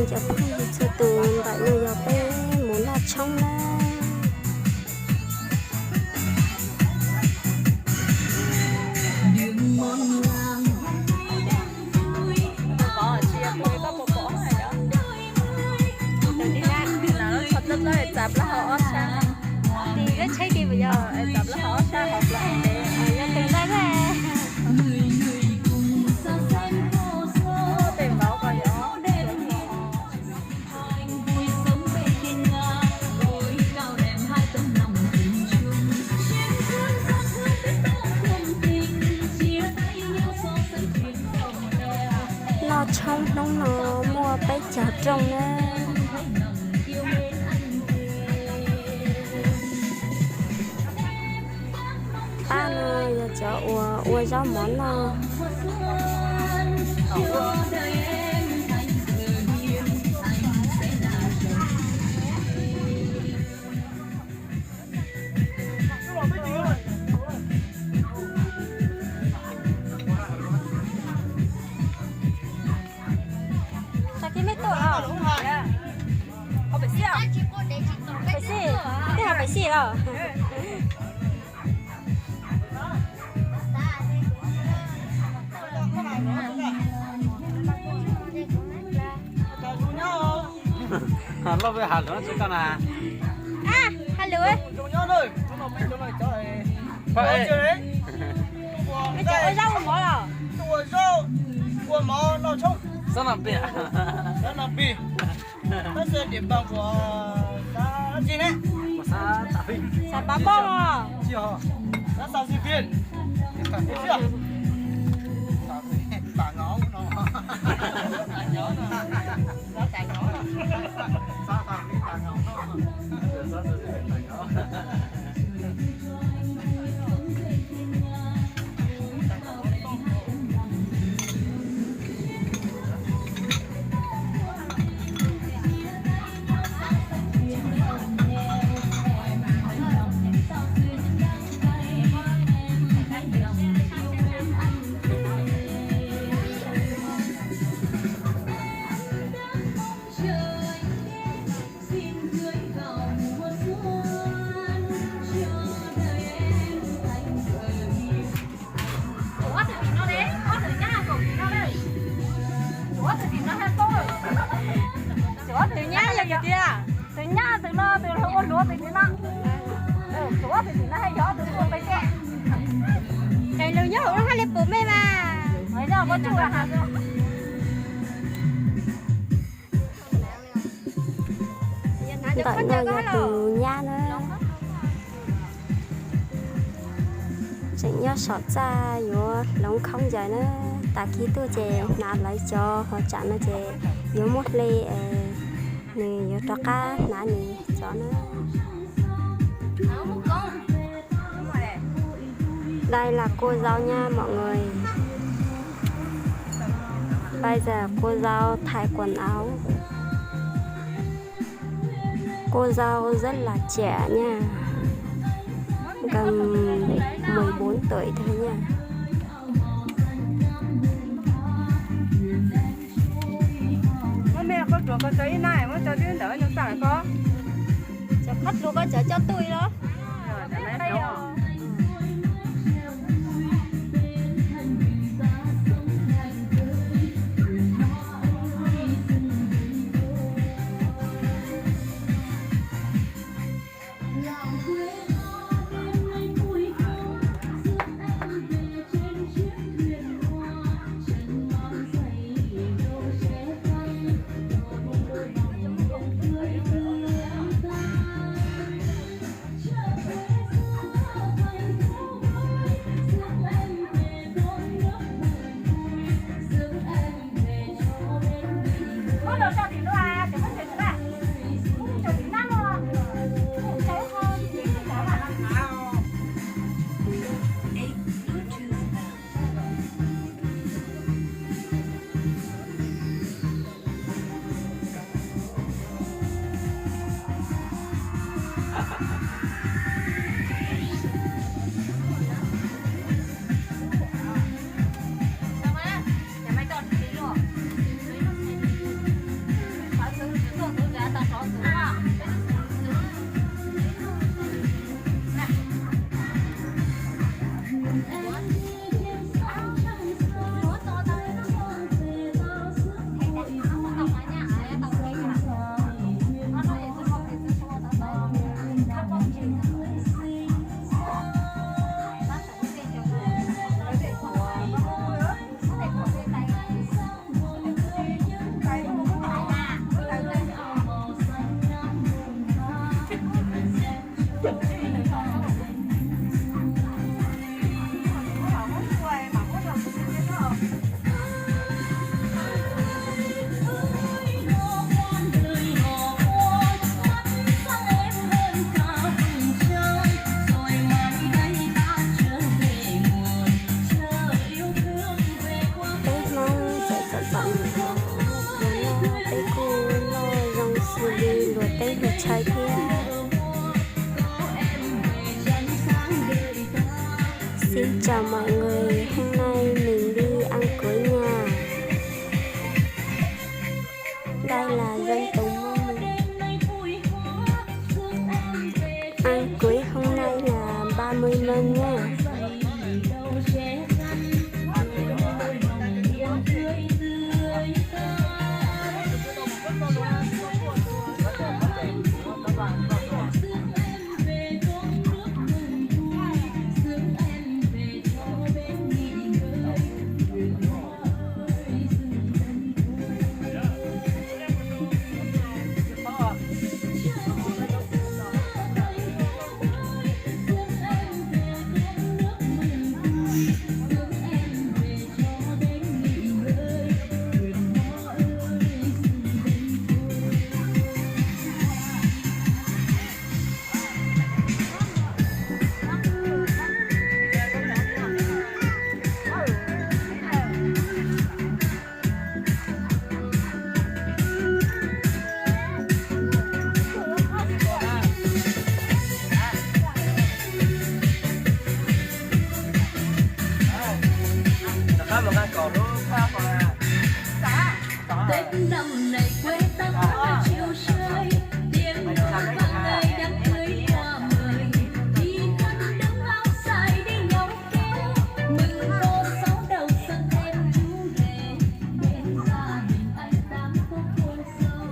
Cov phooj ywg txhua tus, ntawm no yog peb mus loj tshoob na. Loj tshoob hnub no muaj peb caug rooj na. Pab no yog cov uas ua zaub mov noj. Pem xij, tej ha pem xij los. Loj peb has lus tsis koj na. Has lus. Peb cov ua zaub ua mov los? Xob Nam Pis. Xob Nam Pis. Tab sis tiam npam kuv xav dab tsi ne? Kuv xav tam fij. Xav pab poj os. Xav xav xi fij. Tam fij. Tam fij tam no no. Xav tam no. Xav tam fij tam no no. Tus nyab yog tiag. Tus nyab tus no tus ua luav tus tim no. Tus ua tus tim no yog tus ua pes tsawg. Ces lus nyob hauv no haj li pum mej mas. Ntawm no yog tus nyab na. Tseem nyob saum txaj yuav hloov khaub ncaws na. Tag kis tuaj ces hnav lawv cov, ho tsam no ces yuav muab hle, nws yuav rov qab hnav nws cov na. Đây là cô dâu nha mọi người. Bây giờ cô dâu thay quần áo. Cô dâu rất là trẻ nha. Gần mười bốn tuổi thôi nha. Muab mej qhob ruam ko tso ib nab, muab tso twb ntawm nws txaj lawm ko. Cov qhob ruam ko cov coj tuaj los. Chào mọi người, hôm nay mình đi ăn cưới nha. Đây là dân tộc Mông. Ăn cưới hôm nay là ba mươi mâm nha. Tết năm nay quê ta có chiều chơi, tiếng đàn vang lên đám cưới qua mời, đi khắp đông ao sài đi nhau kéo, mừng cô dâu đầu xuân thêm vui vẻ, bên gia đình anh đang có con dâu,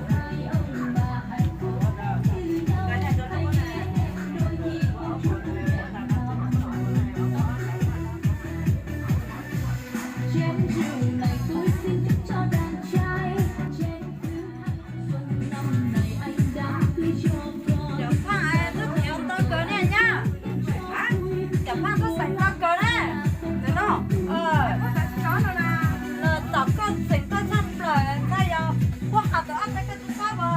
hai ông bà hạnh phúc như nhau, hai người em đôi khi cũng vui vẻ lòng. Chén rượu này tôi xin chúc cho đàn trai, chén thứ hai xuân năm này anh đã cưới cho con. Cov phooj tus nyiam tau kawg ne nyab. Cov phooj tub xeem tau kawg ne. Tus no, tus tom koj xeem tau tshaj plaws ntag yog, puab has tau ob peb koj tub sab os.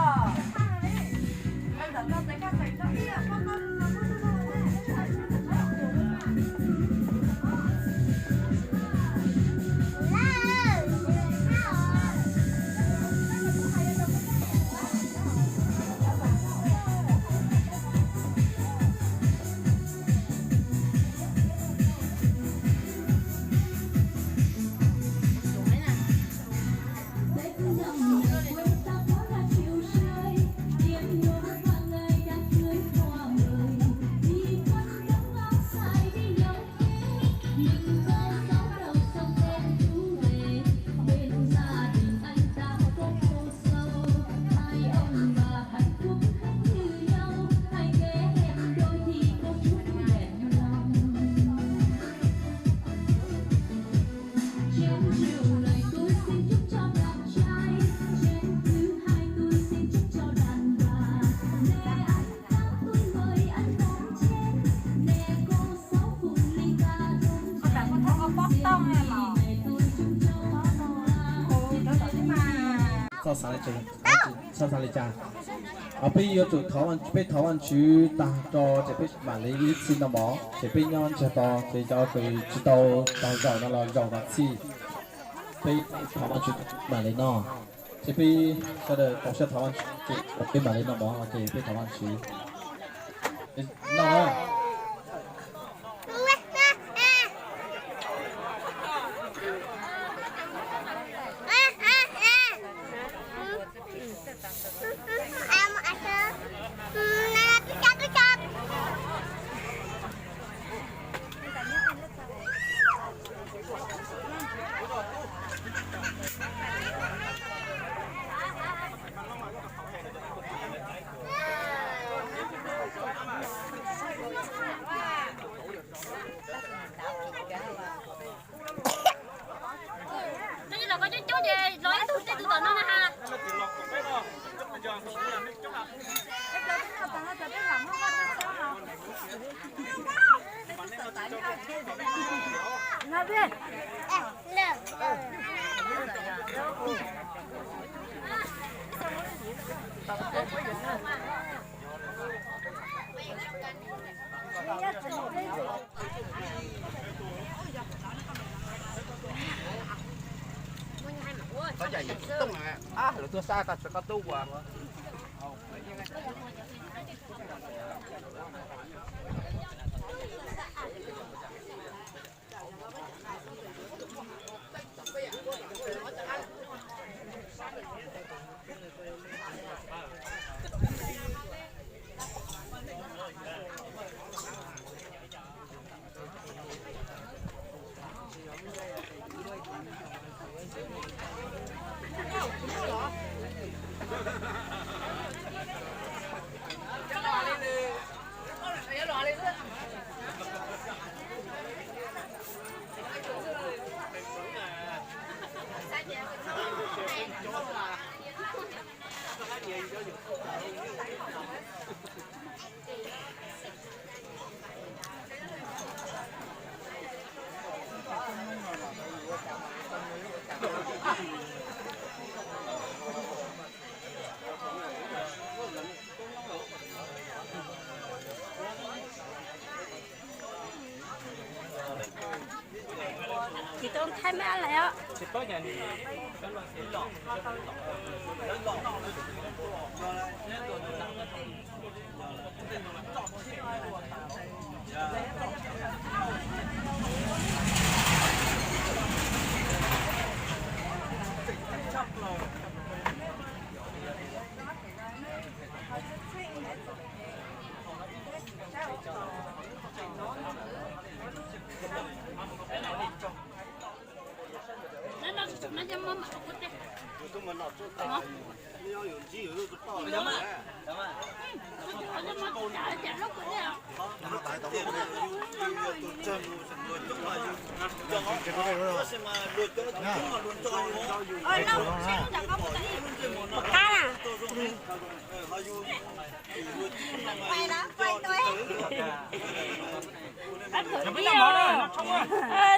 Txhob xav li cas. Peb yuav tsum, peb thov Vaajtswv taag tso ces peb maam le ib txhij noj mov ces peb nyob ntsiag to ces cov kws tsi tau taag zaum no los zaum no txhij. Peb thov Vaajtswv maam le noj. Ces peb sawv daws tau sab thov Vaajtswv ces peb maam le noj mov ces peb thov Vaajtswv. Noj na. Koj los koj coob coob ces los ib tug tej tug tom no na has. Lawv tuaj sab tag tsis qab tub ua. Ces tau thaij mab lais os.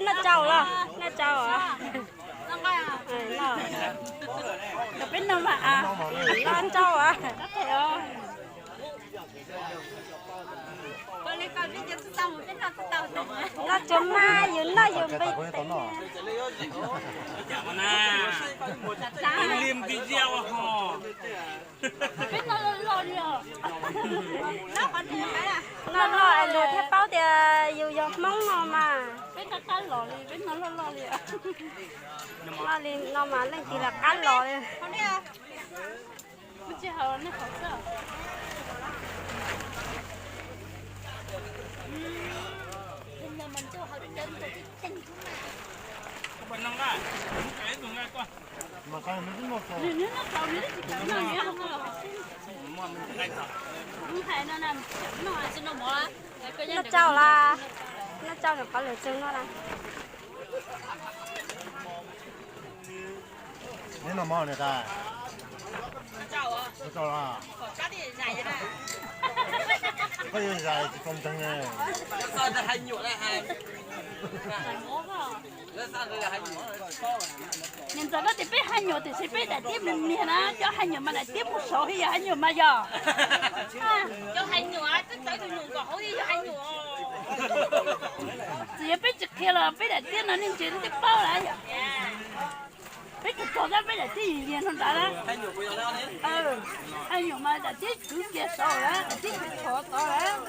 Noj tsau los, noj tsau os. Peb noj mas, noj tsau os. Noj tsuag mas yus noj yus npe tes. Peb noj loj loj li os. Noj loj luag thiaj paub tias yus yog Hmoob no mas. Peb noj qab los li, peb noj loj loj li. Noj li no mas leej twg los qab los li. Tsis haus nej haus xwb. Noj tsau las, noj tsau nyuam qhuav lawm tsev no las. Neb noj mov ne tas? Noj tsau las. Koj yuav zais tsis tau ntseeg ne. Niam ntxawm koj tias peb hais nyuam tiam sis peb daim tiab me miag na, cov hais nyuam mas daim tiab mus saud thiaj yog hais nyuam mas yog. Txawm yog peb tsis qhia los peb daim tiab no nej ntsia twb paub lawm yom. Peb tug tog tab peb daim tiab yig yig no nrad lawm. Hais nyuam mas daim tiab kwv kiag saud lawm, daim tiab kwv tshov tod lawm.